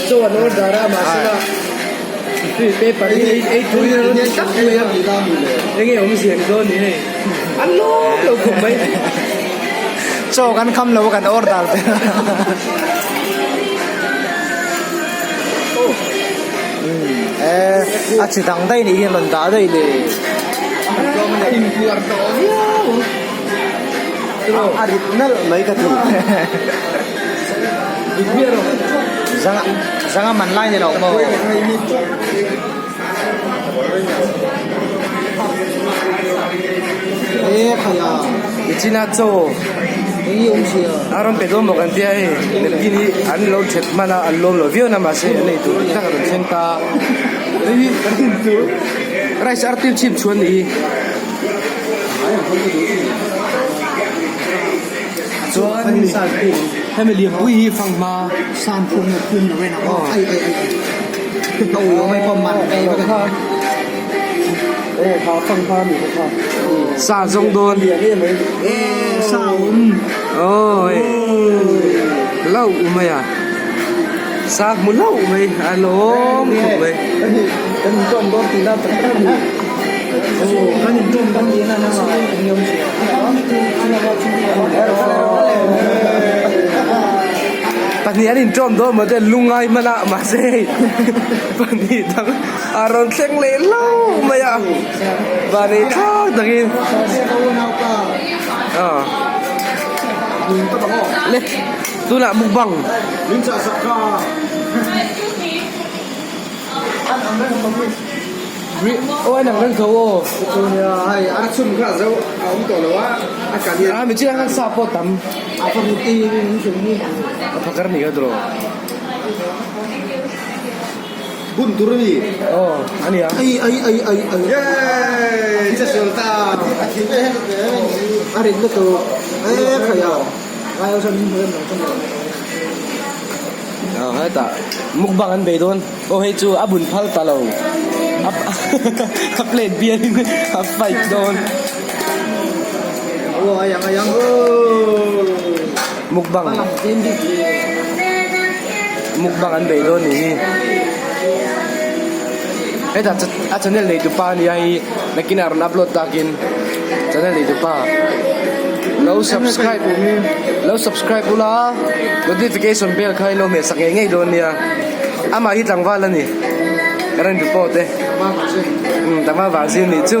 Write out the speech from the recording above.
Chaw an order a mahsela paper hi ei ei tui a rawn ti tak mai a enge awmzia ni dawn ni hei an lawm lo khawp mai. Chaw kan kham lo a kan order te a chi dang daih nih hi an rawn dah daih le. A inpuar tawh viau ang. A rit nalh mai ka ti. Zanga zanga man lai ni lo maw? E khaia Nichina chaw a rawn pe dawn maw kan tia hei napkin hi an lo that hman a an lawm lo viau na mahse an ei tur tak a rawn thleng ta rice artil chhip chhuan nih hi. Chuan hemi lianpui hi fanghma Sam phum na phum na ren a ai ai ai ai o mai pawh man ei vek a e kha fanghma ni kha sa zawng dawn e sa um oi lau mai a sa hmu lau mai a lawm khawp mai kan in tawm dawn tihna tak tak a ni kan in tawm dawn tihna na Pahnih an inṭawm dawn maw te lungai hman a mahse hei pahnih dang a rawn thleng leh hlauh mai a vanei thlak takin aw le tunah mukbang. Aw a inang reng tho aw. Hei a chhun kha zo a awm tawh lo a a kal hian. A mi chiah khan sa pawh tam. A fa muti in chhun hi. A phakar ni kha tawh. Bun tur a ni. Aw a nia. Ai ai ai ai ai. Yay! Che sual ta. A thi ve hen ve. A rin lutuk. E khai a. Ai aw chuan min hmu em lo chuan. Aw hetah mukbang an bei dawn. Aw hei chu a bun phal ta lo a plate bial in a fight dawn. Aw ayang ayang aw. Mukbang mukbang an bei dawn nih hi. Hetah a channel nei tupa ania hei nakinah rawn upload takin channel nei tupa lo subscribe lo subscribe ula notification bell kha ilo hmeh sak ngei ngei dawn nia. Amah hi tlangval a ni. Ka rawn report e. Umm tlangval vang zir nih chu.